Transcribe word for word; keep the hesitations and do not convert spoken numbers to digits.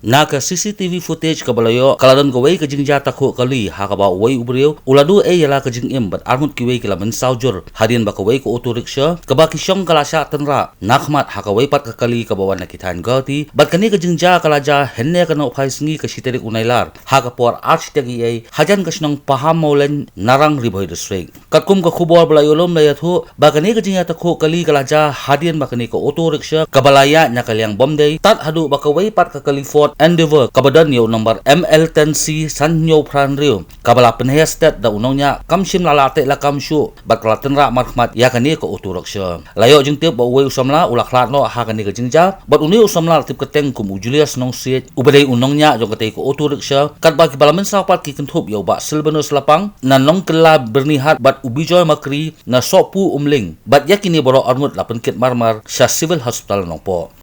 Na ka C C T V footage kaba la ïoh ka la don kawei ka jingjia takhuh kali ha kaba uwei u briew u la duh ei ïa la ka jingim bad arngut kiwei ki la mynsaw jur hadien ba kawei ka auto rickshaw kaba ki shong ka la shah tynrah na khmat ha kawei pat ka kali kaba wan na ki thaiñ Guwahati bad kane ka jingjia ka la jia hynne ka nohphai sngi ka shi tarik u Nailar ha ka por ar shi taik eiei hajan ka shnong Pahammawlein, Narang, Ri Bhoi District. Katkum ka khubor ba la ïoh lum la ïathuh ba kane ka jingïatakhuh kali ka la jia hadien ba kane ka auto rickshaw kaba la ïaid na ka liang bym dei tad haduh ba kawei pat ka kali Ford Endeavour kaba don ïa u nombar M L ten C san hynñiew phra hynriew kaba la pynheh stet da u nongñiah kam shym la lah teh lakam shuh bad ka la tynrah markhmat ïa kane ka auto rickshaw. La ïoh jingtip ba uwei u samla u la khlad noh ha kane ka jingjia bad une u samla la tip kyrteng kum u Julius Nongsiej uba dei u nongñiah jong katei ka auto rickshaw katba kiba la mynsaw pat ki kynthup ïa u Bah Silvanus Lapang na Nongkylla Byrnihat bad u Bijoy Makri na Sohpu Umling bad ïa kine baroh arngut la pynkit marmar sha Civil Hospital Nongpoh.